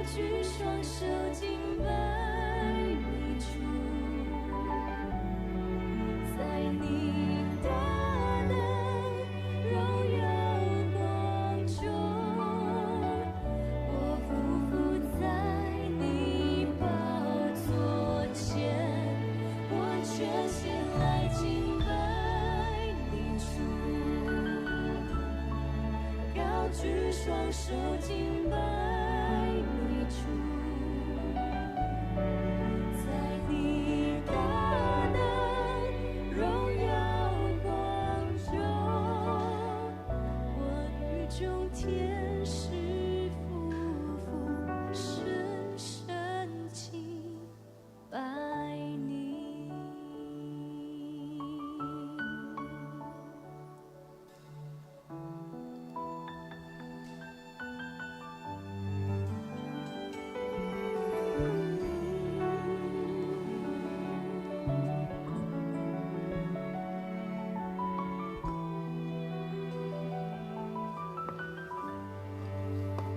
舉雙手敬拜你主，在你大能榮耀光中，我俯伏在你寶座前，我全心來敬拜你主，高舉雙手敬拜你主，在你大能榮耀光中，我與眾天使俯伏深深敬拜你。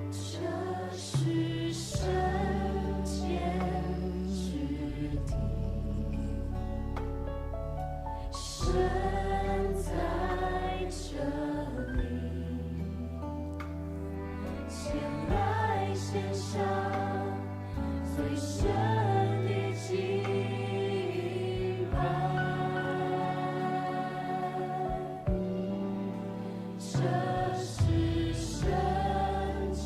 這是聖潔之地，神在這裡，前來獻上最深的敬拜。這是聖潔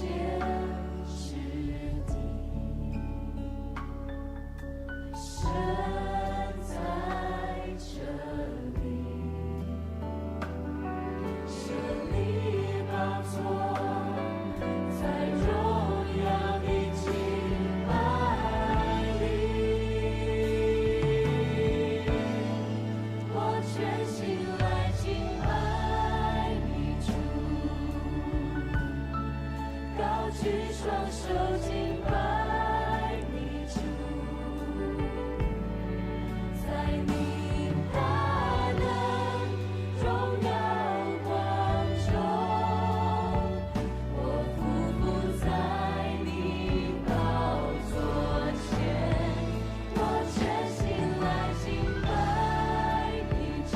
之地，神在這裡，設立寶座，在榮耀的敬拜裡，我全心來敬拜你主，高舉雙手敬拜你主，在你大能榮耀光中，我俯伏在你寶座前，我全心來敬拜你主，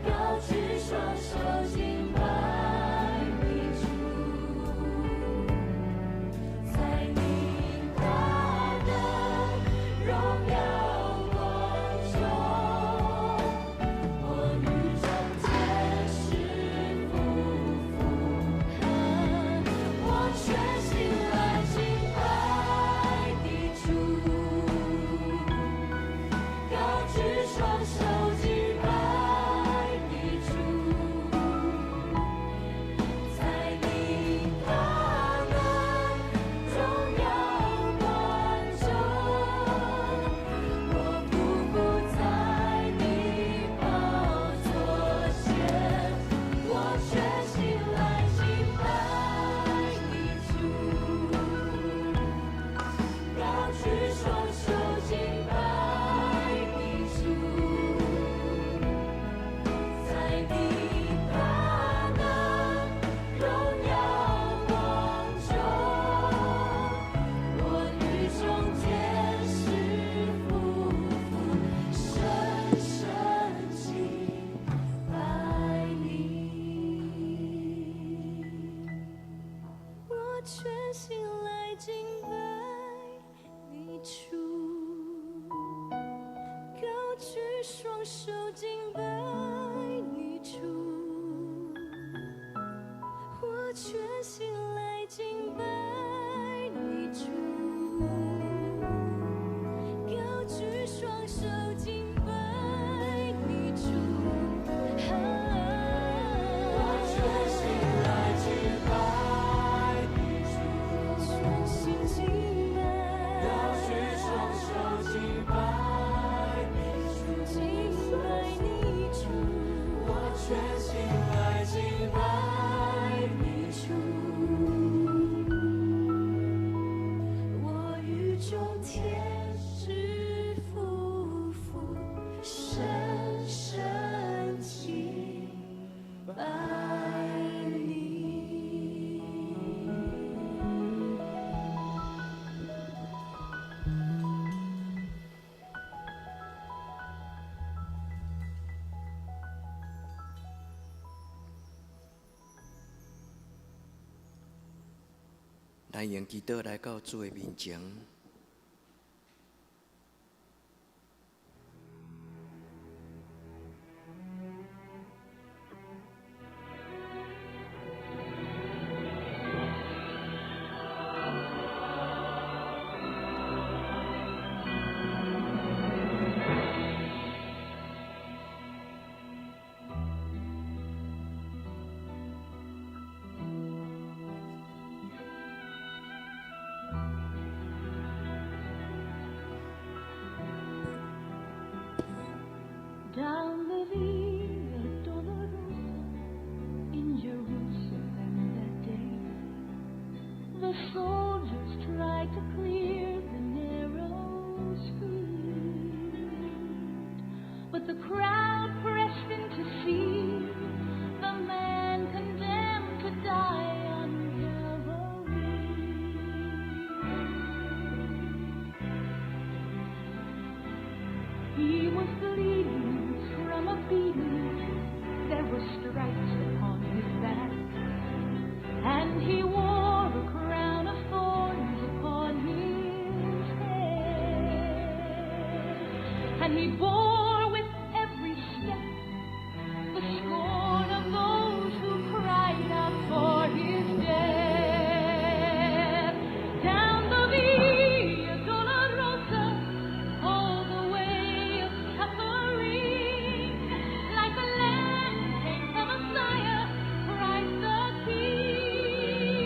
高舉雙手敬拜你主，在你大能榮耀光中，我與眾天使俯伏，我全心來敬拜你主，高舉雙手敬拜你主，在你大能榮耀光中，我俯伏在你寶座前，我全心來敬拜你主，高舉雙手敬拜你主，在你大能榮耀光中，我與眾天使俯伏深深敬拜你。我全心來敬拜你主，高舉雙手敬拜你主，我全心來敬拜你主，高舉雙手敬拜你主。我全心來敬拜你主，全心敬拜，高舉雙手敬拜你主，敬拜你主，來用祈禱來到主的面前。 Down the Via Dolorosa in Jerusalem that day, the soldiers tried to clear the narrow street, but the crowd pressed in to see the man condemned to die on Calvary. He was bleeding from a beating. There were stripes upon his back, and he wore a crown of thorns upon his head. And he bore with every step the scorn of those who cried out for his death. Down the Via Dolorosa, all the way of suffering, like a lamb came the Messiah, Christ the King.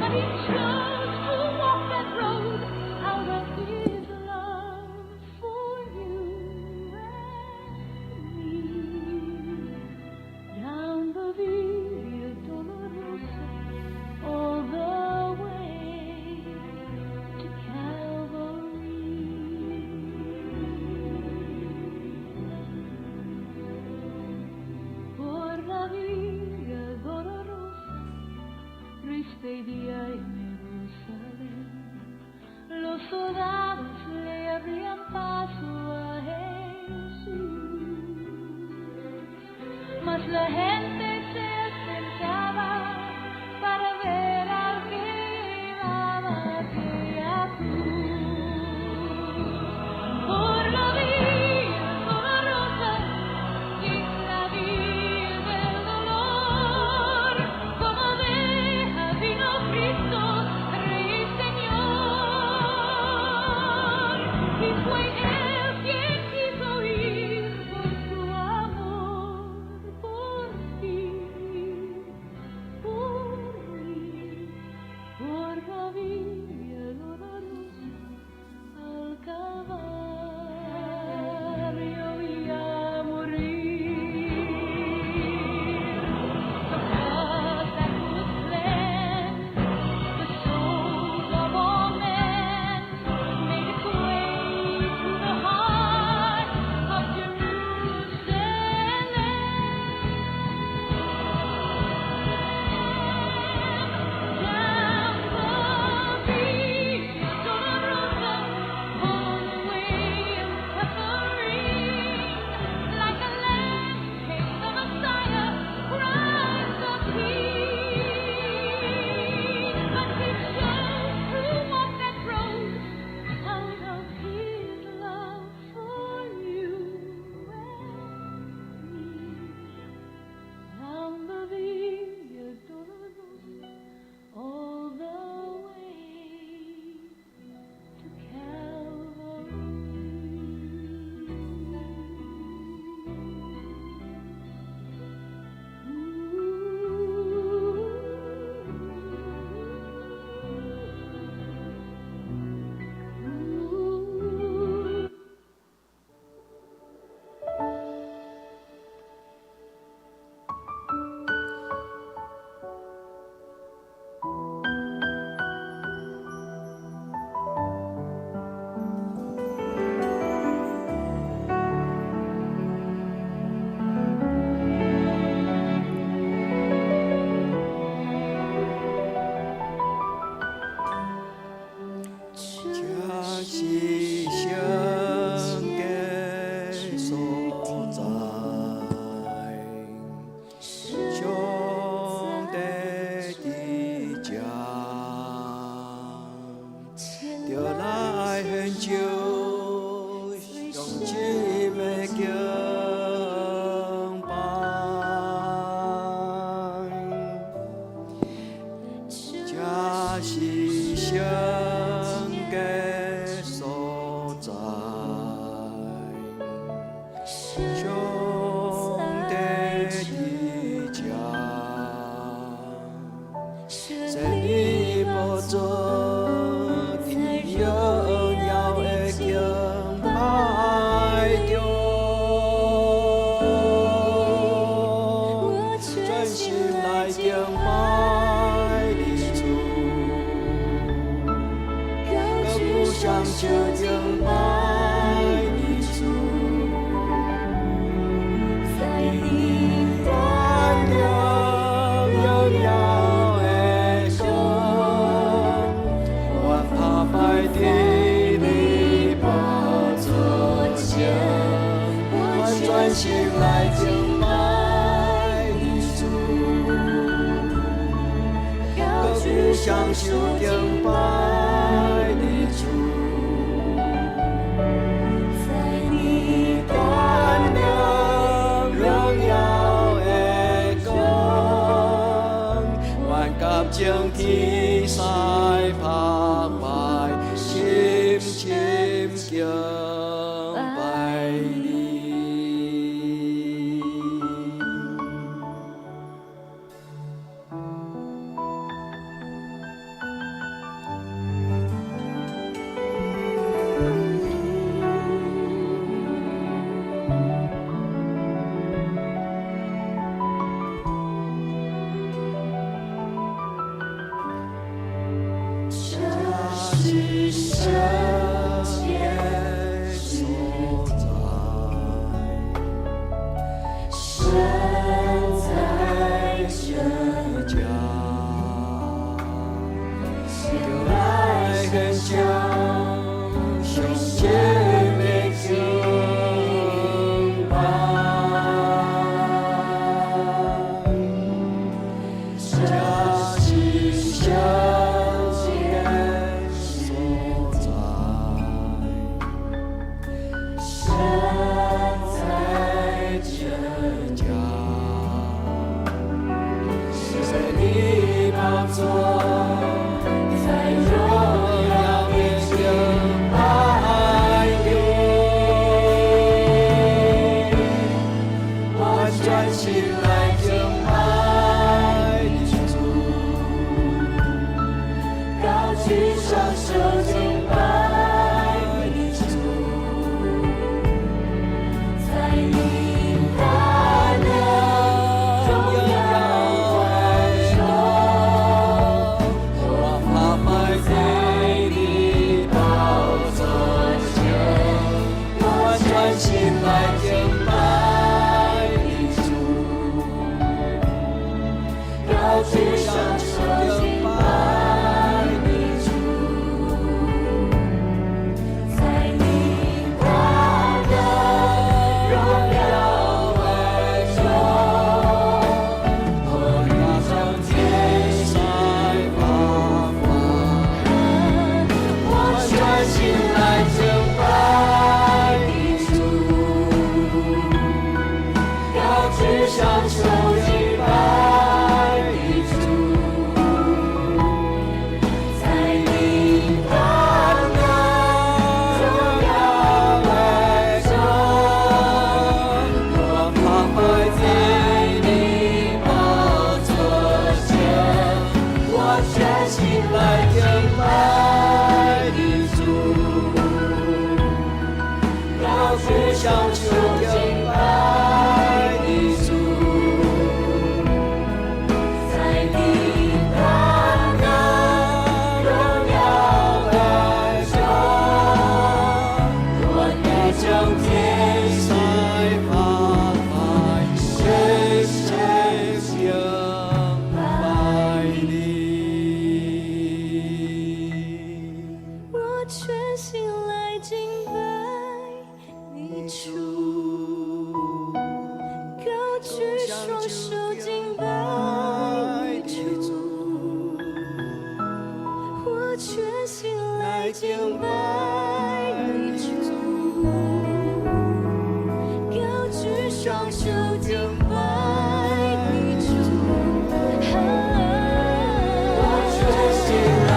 But he chose to walk that road out of his love for you and me. Down the Via Dolorosa, all the way to Calvary. Por la Via Dolorosa, triste día en Jerusalén, los soldados le abrían paso a Jesús. Mas la gente se acercaba para ver al que llevaba aquella cruz. Por la vía dolorosa, que es la vía del dolor, como oveja vino Cristo, Rey y Señor. Y fue Él quien quiso ir por su amor por ti. 是聖潔所在，上帝佇遮，設立寶座佇榮耀的敬拜中，全心來敬拜你主，高舉雙手敬拜你主，在你大能榮耀的光，願拍敗佇你寶座前，我全心來敬拜你主，高舉雙手敬拜你主，在你大能榮耀的光，願佮眾天使拍敗，深深敬拜你。這是聖潔所在，神在這遮，就就來來獻獻上上上深的敬拜。這這是是聖聖潔潔所在，神在這遮，設立寶座在榮榮耀耀的的敬敬拜中，我我全全心心來來敬敬拜拜你你主，主，高舉雙手敬拜你主，在你大能榮耀中，我拍敗佇你寶座前，我我全全心心來來敬敬拜拜你你主，主，高舉雙手敬拜你主，在你大能榮耀中，我將天使拍敗，我我全全心心來來敬敬拜拜你你主，主，高舉雙手敬拜你主，在你大能榮耀中，我拍敗佇你寶座前，我全心來來敬敬拜拜你主，高舉雙手敬敬拜拜你主，在你大能榮耀中，我我將將天天使使拍敗，深深敬拜你。我全心來敬拜你主，高舉雙手敬拜你主，我全心來敬拜你主，高舉雙手敬拜你主，我全全心心來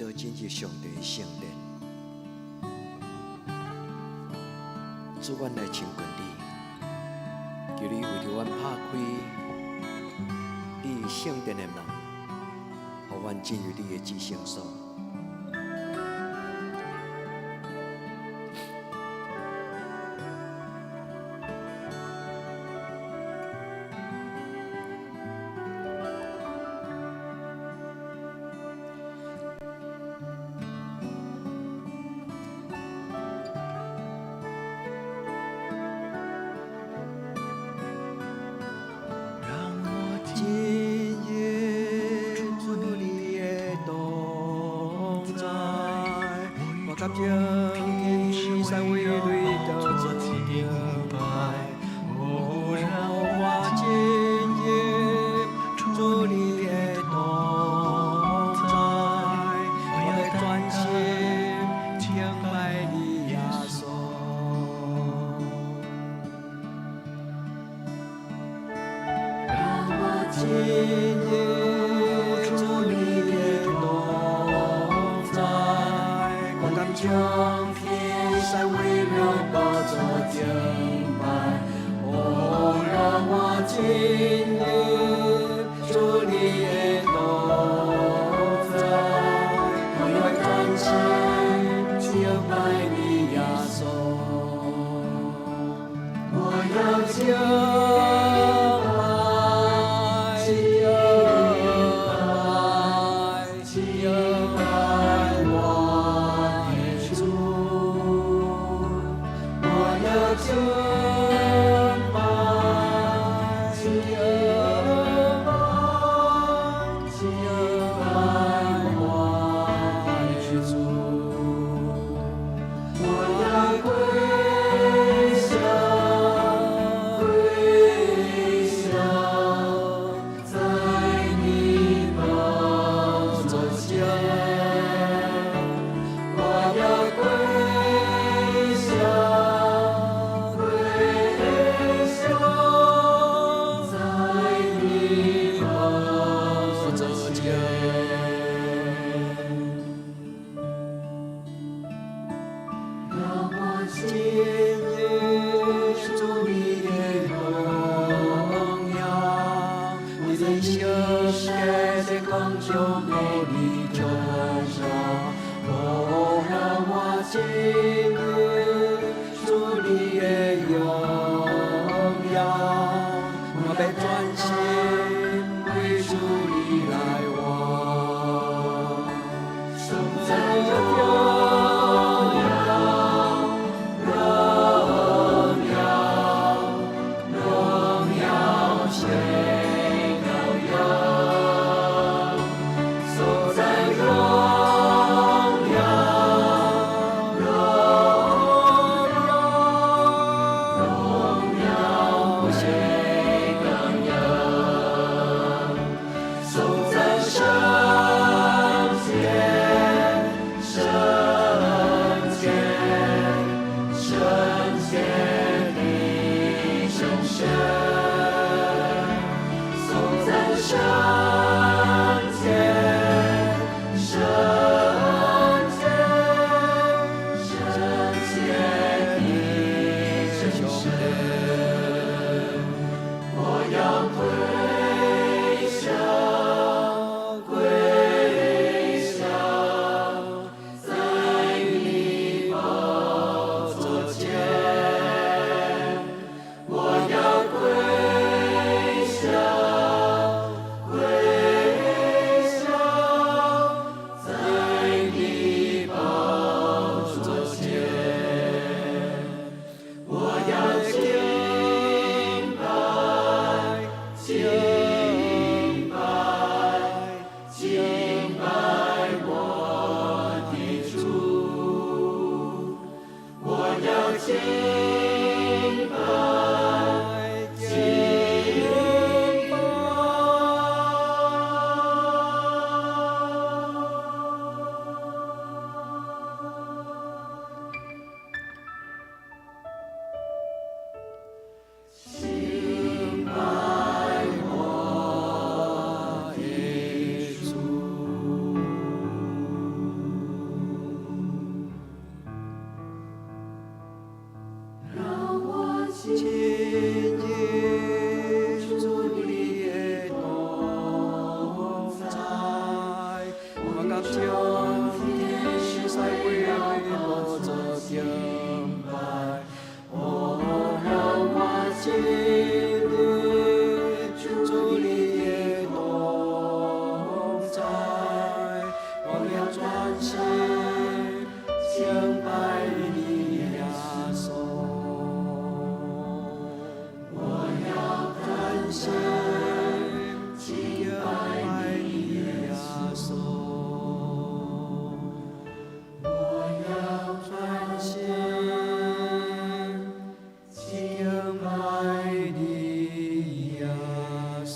導進入上帝的聖殿。主，阮來親近你，求你為著阮拍開你聖殿的門，予阮進入你的至聖所。讓我進入主你的同在，我感情天山為你的做敬拜。哦，讓我進入主你的同在，我欲專心敬拜你耶穌。讓我進入主你的同在，我敢將天山圍繞寶座敬拜。哦，讓我進入主你的同在，我欲專心敬拜你耶穌。我要敬拜，敬拜，敬拜我的主。我要敬拜，敬拜，敬拜我的主。我要跪下，跪下，在你寶座前。我要跪下，跪進入主你的同在，我敢將天使為我做敬拜。哦，讓我進入主你的同在，我要專心敬拜你耶穌。我要專心敬拜你耶穌。我要專心敬拜你耶穌。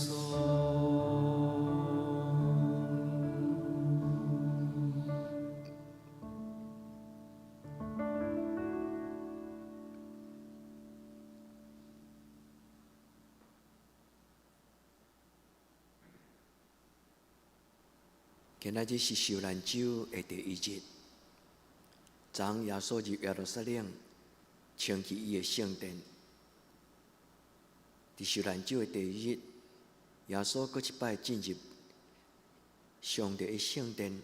今仔日是受難週的第一日，昨昏耶穌入耶路撒冷，清去伊的聖殿。佇受難週的第二日，耶穌閣一擺進入上帝的聖殿，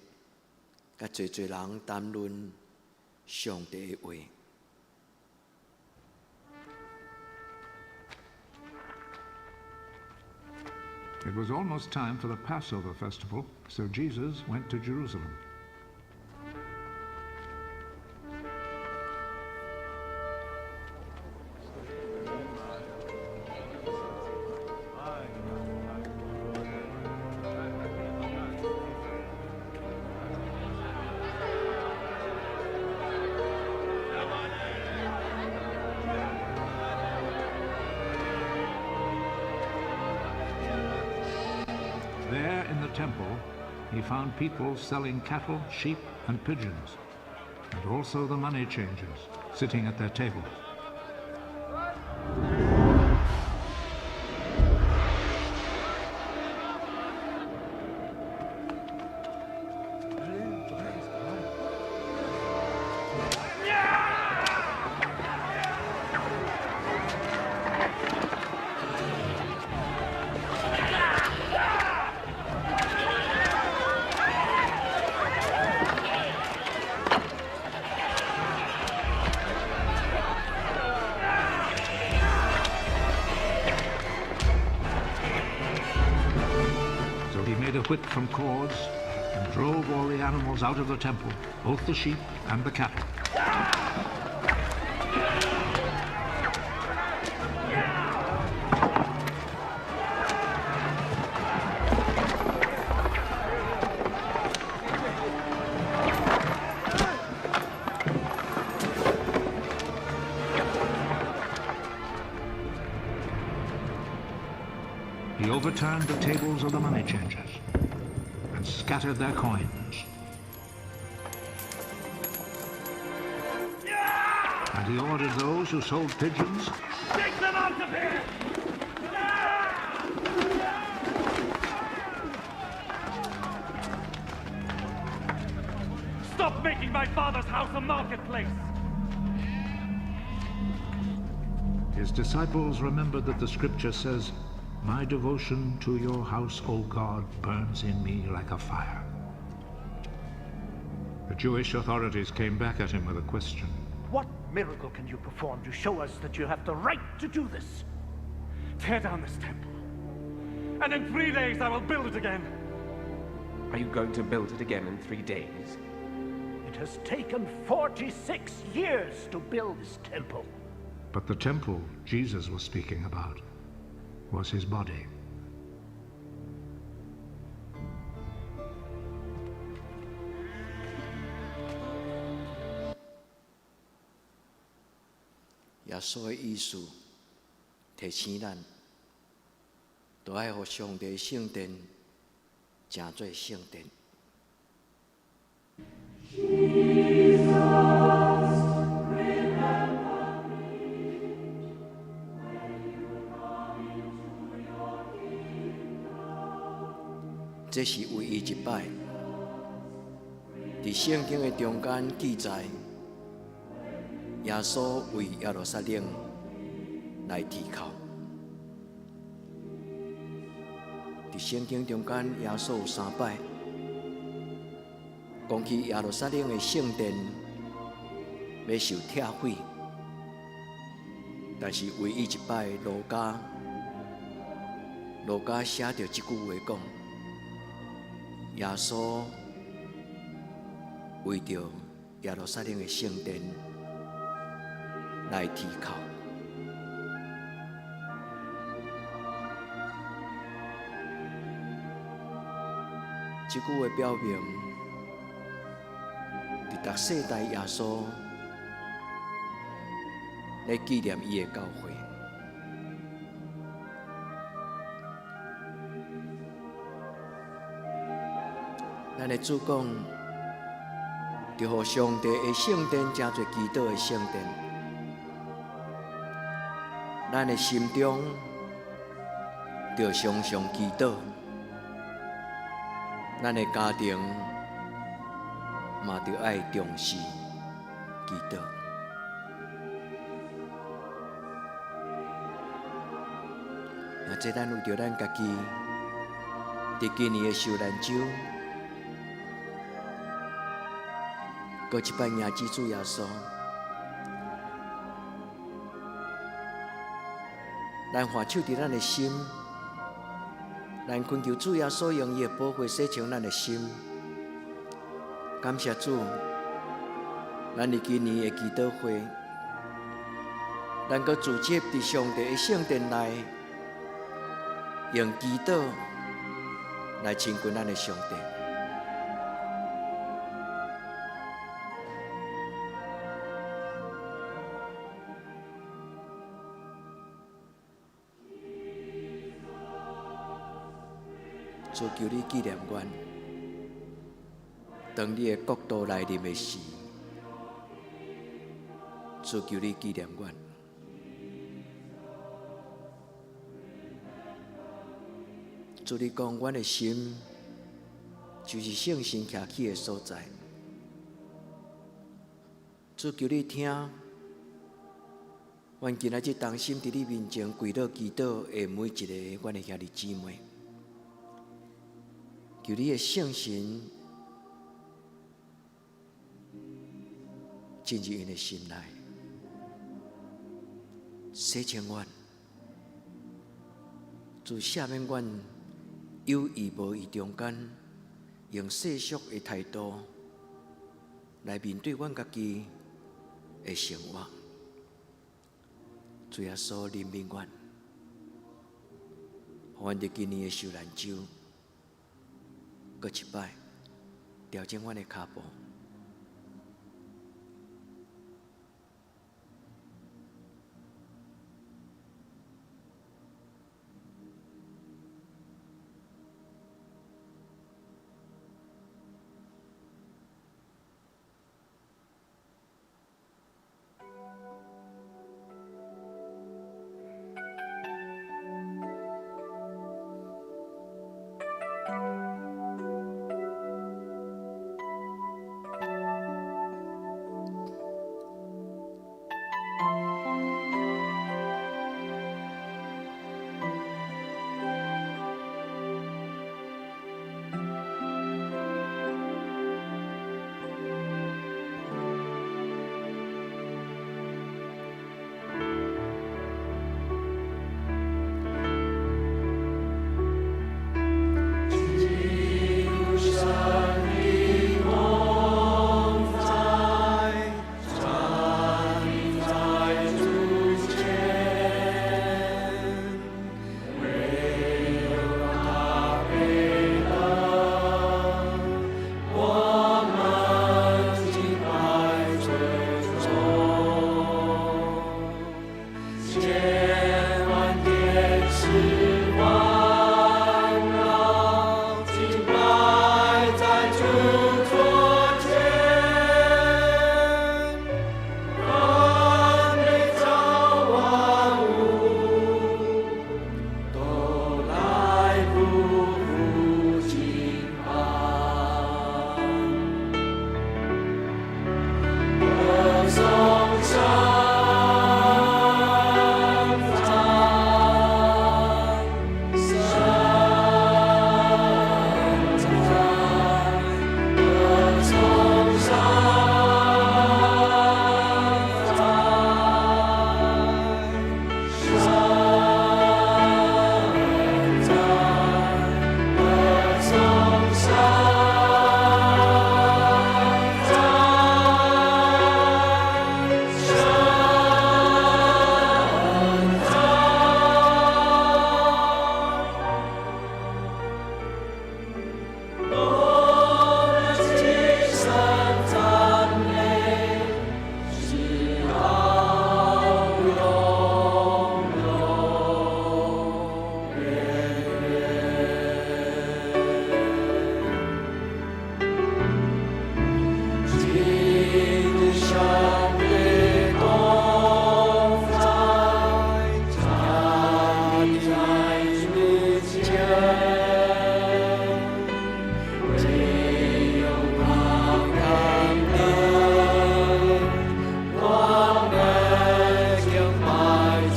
佮濟濟人談論上帝的話。 It was almost time for the Passover festival, so Jesus went to Jerusalem. There in the temple, he found people selling cattle, sheep, and pigeons, and also the money changers sitting at their tables. So he made a whip from cords and drove all the animals out of the temple, both the sheep and the cattle. He overturned the tables of the money changers and scattered their coins. And he ordered those who sold pigeons Take them out of here! Stop making my father's house a marketplace! His disciples remembered that the scripture says, "My devotion to your house, O God, burns in me like a fire." The Jewish authorities came back at him with a question. What miracle can you perform to show us that you have the right to do this? Tear down this temple, and in 3 days I will build it again. Are you going to build it again in 3 days? It has taken 46 years to build this temple. But the temple Jesus was speaking about was his body. 耶穌的意思提醒咱，都愛予上帝聖殿成做聖殿。 Jesus, remember me when you come into your kingdom. 這是唯一一擺，佇聖經的中間記載，耶穌為耶路撒冷來啼哭。佇聖經中間，耶穌有三擺講起耶路撒冷的聖殿欲受拆毀，但是唯一一擺路加寫著這句話講，耶穌為著耶路撒冷的聖殿來啼哭。這句話表明，佇逐世代耶穌來紀念伊的教會。咱的主講，著予上帝的聖殿成做祈禱的聖殿。咱的心中，著常常祈禱。咱的家庭嘛，著愛重視祈禱。若這咱為著咱家己，佇今年的受難週，閣一擺迎接主耶穌，咱還手佇咱的心。咱懇求主耶穌用伊的寶血洗淨咱的心。感謝主，咱佇今年的祈禱會，咱閣聚集佇上帝的聖殿內，用祈禱來親近咱的上帝。主求你紀念阮，當你的國度來臨的時，主求你紀念阮。主你講，阮的心就是聖神徛起的所在。主求你聽。阮今仔日同心佇你面前跪落祈禱的每一个阮的兄弟姊妹，求你的聖神進入𪜶的心內，洗淨阮，主赦免阮有意無意中間用世俗的態度來面對阮家己的生活。主耶穌憐憫阮，予阮佇今年的受難週，閣一擺調整阮的跤步。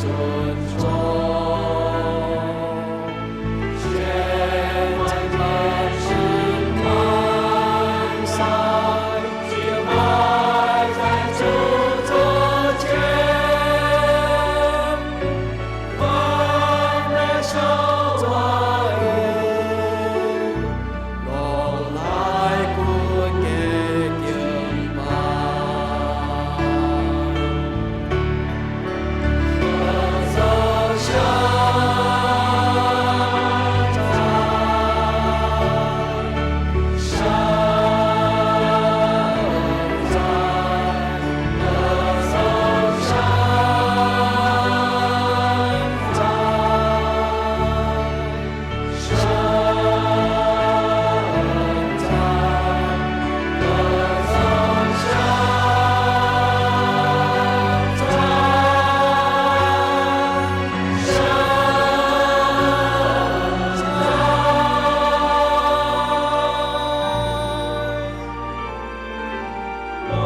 尊重。千万万世万世，敬拜在主座前，万人手抓拢来跪敬拜。歌颂颂赞，颂赞，歌颂颂赞，颂赞，歌颂颂赞，颂赞。来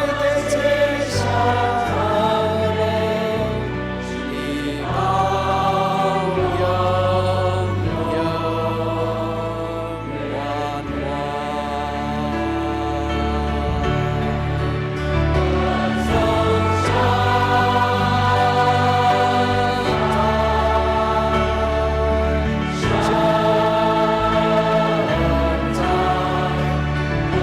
的这下来，直到永永远远。歌颂颂赞，歌颂颂赞，颂赞，歌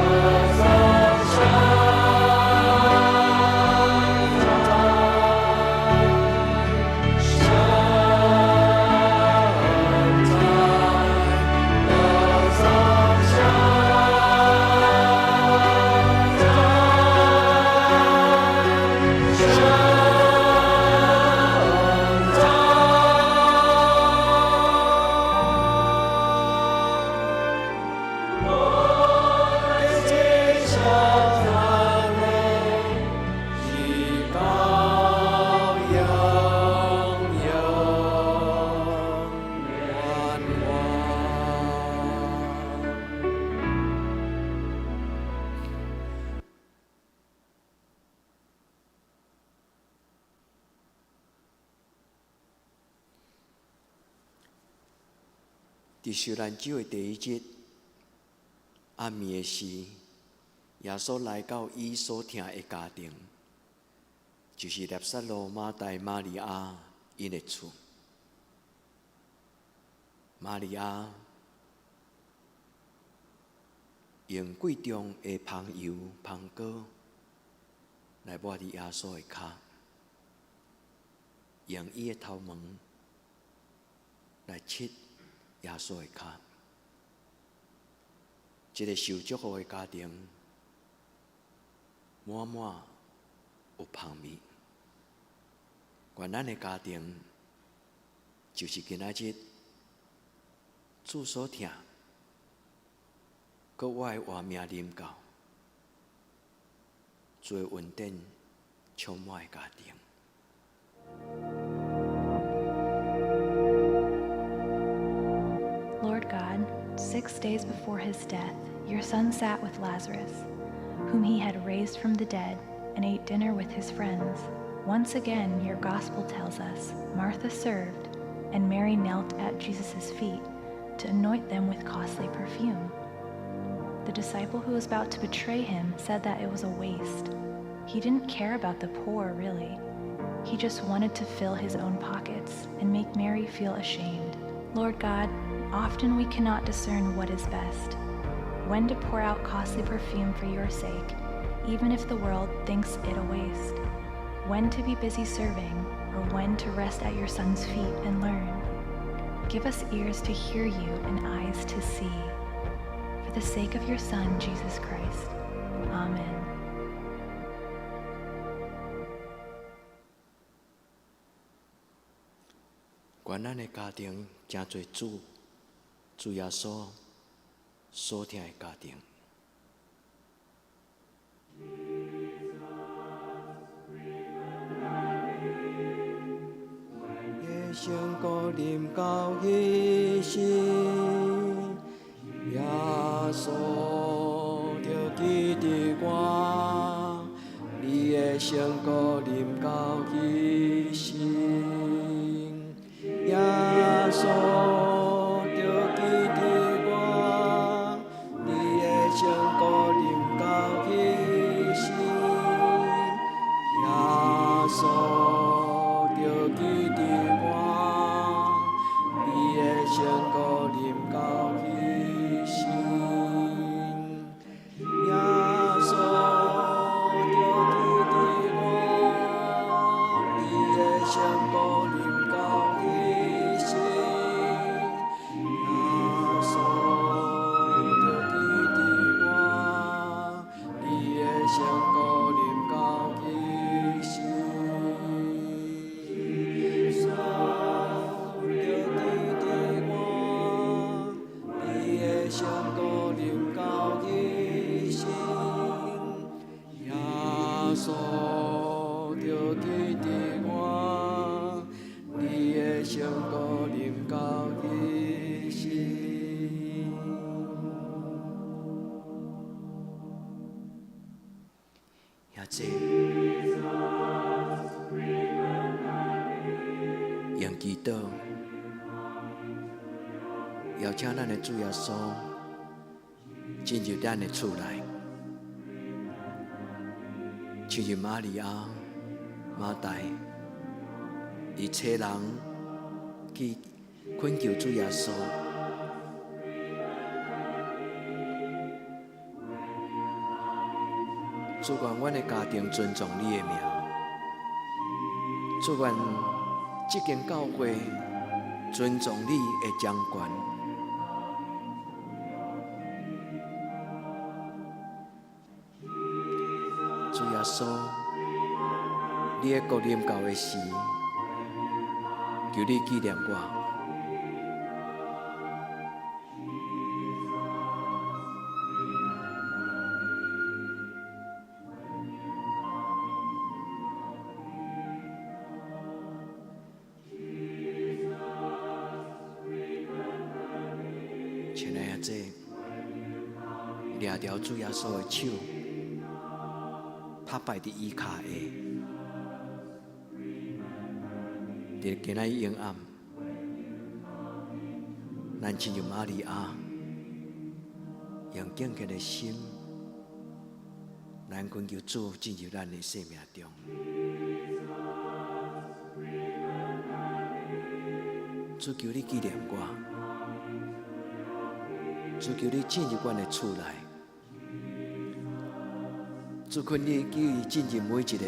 颂颂赞，颂赞。我的这下来，直到永永远远。伫受难周的第一日暗暝的时，耶稣来到伊所疼的家庭，就是拉撒路、马大、玛利亚𪜶的厝。玛利亚用贵重的香油、香膏来抹伫耶稣的跤，用伊的头毛来拭耶稣的跤。这个受祝福的家庭，满满有香味。愿咱的家庭，就是今仔日主所疼，阁我的活命临到，主的恩典充满的家庭。 Lord God, 6 days before his death, your son sat with Lazarus, whom he had raised from the dead, and ate dinner with his friends. Once again, your gospel tells us Martha served, and Mary knelt at Jesus' feet to anoint them with costly perfume. The disciple who was about to betray him said that it was a waste. He didn't care about the poor, really. He just wanted to fill his own pockets and make Mary feel ashamed. Lord God, often we cannot discern what is best, when to pour out costly perfume for your sake, even if the world thinks it a waste, when to be busy serving, or when to rest at your Son's feet and learn. Give us ears to hear you and eyes to see. For the sake of your Son, Jesus Christ. Amen. 愿咱的家庭成做主主耶稣所疼的家庭。的圣膏临到彼时，耶稣著记得我，你的圣膏临到彼时。上國臨到彼時。兄弟，用祈禱邀請咱的主耶穌進入咱的厝內，親像瑪利亞、馬大，伊差人去懇求主耶穌。主願阮的家庭尊重你的名，主願這間教會尊重你的掌權。主耶穌，你的國臨到的時，求你紀念我。亲爱的姐，掠著主耶穌的手，拍敗佇伊跤下，佇今仔日永暗，咱親像瑪利亞，用敬虔的心，咱懇求主進入咱的生命中。主求你紀念我，主求你進入阮的厝內，主求你求伊進入每一個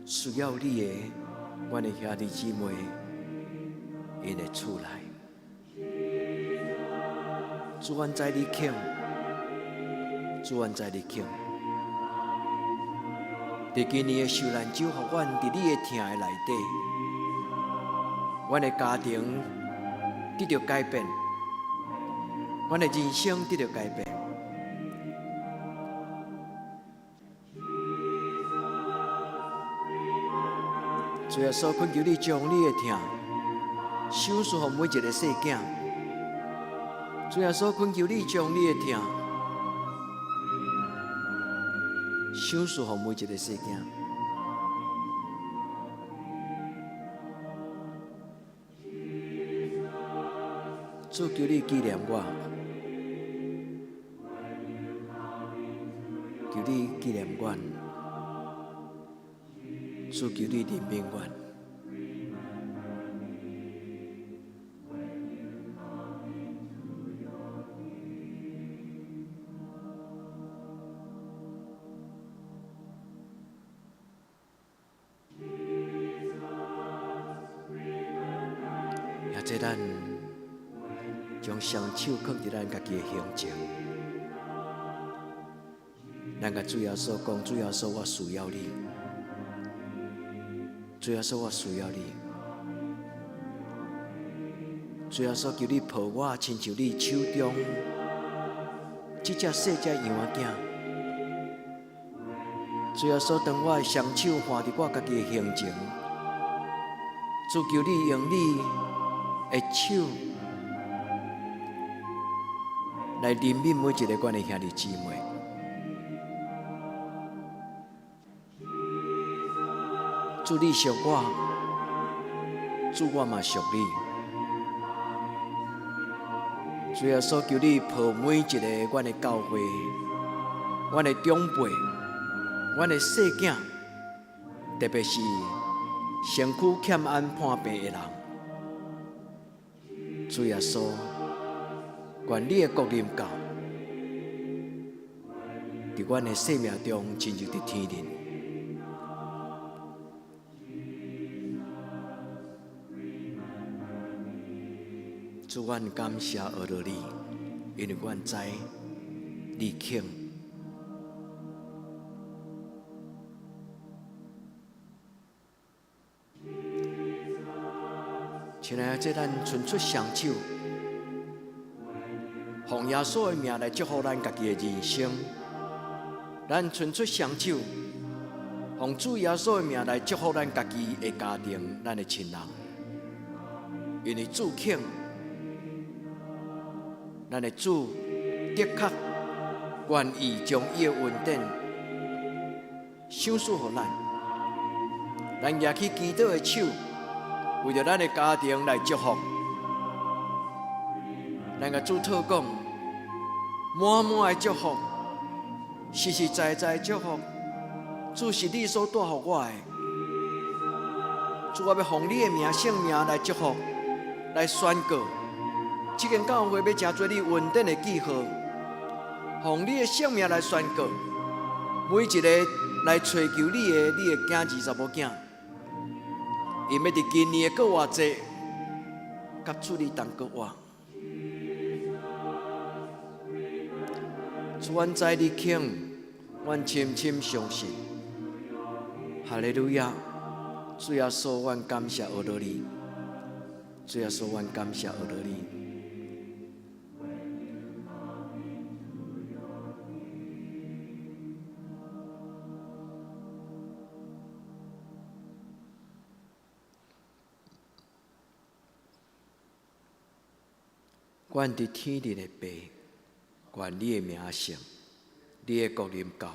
需要你的阮的兄弟姊妹𪜶的厝內。主，阮知你肯，主，阮知你肯。佇今年的受難週，予阮佇你的疼的內底，阮的家庭得著改變，阮的人生得著改變。主耶穌，懇求你將你的疼賞賜予每一個細囝。主耶穌，懇求你將你的疼賞賜予每一個細囝。主求你紀念我，求你紀念阮，主求你憐憫阮。也這咱將雙手囥佇咱家己的胸前，咱共主耶穌講：主耶穌，我需要你。主耶穌，我需要你。主耶穌，求你抱我，親像你手中這隻細隻羊仔囝。主耶穌，當我的雙手放佇我家己的胸前，主求你用你的手來憐憫每一個阮的兄弟姊妹。主你屬我，主我嘛屬你。主耶穌，求你抱每一個阮的教會、阮的長輩、阮的細囝，特別是身軀欠安破病的人。主耶穌，願你的國臨到，佇阮的生命中，親像佇天頂。主，阮感謝阿羅你，因為阮知你肯。親愛的，這咱伸出雙手，奉耶穌的名來祝福咱家己的人生。咱伸出雙手，奉主耶穌的名來祝福咱家己的家庭、咱的親人。因為主肯，咱的主的確願意將伊的恩典賞賜予咱。咱舉起祈禱的手，為著咱的家庭來祝福。咱共主禱講，滿滿的祝福，實實在在的祝福。主是你所帶予我的，主，我欲奉你的名聖名來祝福，來宣告，這間教會欲成做你恩典的記號，奉你的聖名來宣告，每一个來揣求你的，你的囝兒查某囝，𪜶欲佇今年的復活節，佮主你同過活。主，阮知你肯，阮深深相信。哈利路亞！主耶穌，阮感謝阿羅你。主耶穌，阮感謝阿羅你。阮佇天頂的父，願你的名聖，你的國臨到，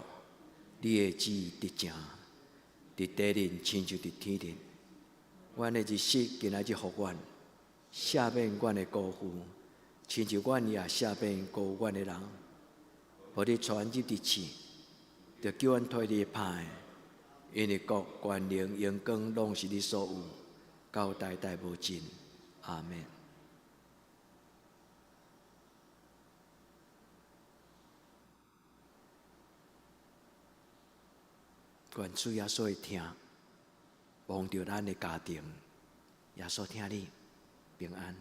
你的旨意得成，佇地頂親像佇天頂。阮的日食今仔日予阮，赦免阮的辜負，親像阮也赦免辜負阮的人。無你帶阮入佇試，著救阮脫離歹的。因為國、權能、榮光，攏是你所有，到代代無盡。阿們。願主耶穌的疼，望著咱的家庭，耶穌疼你，平安。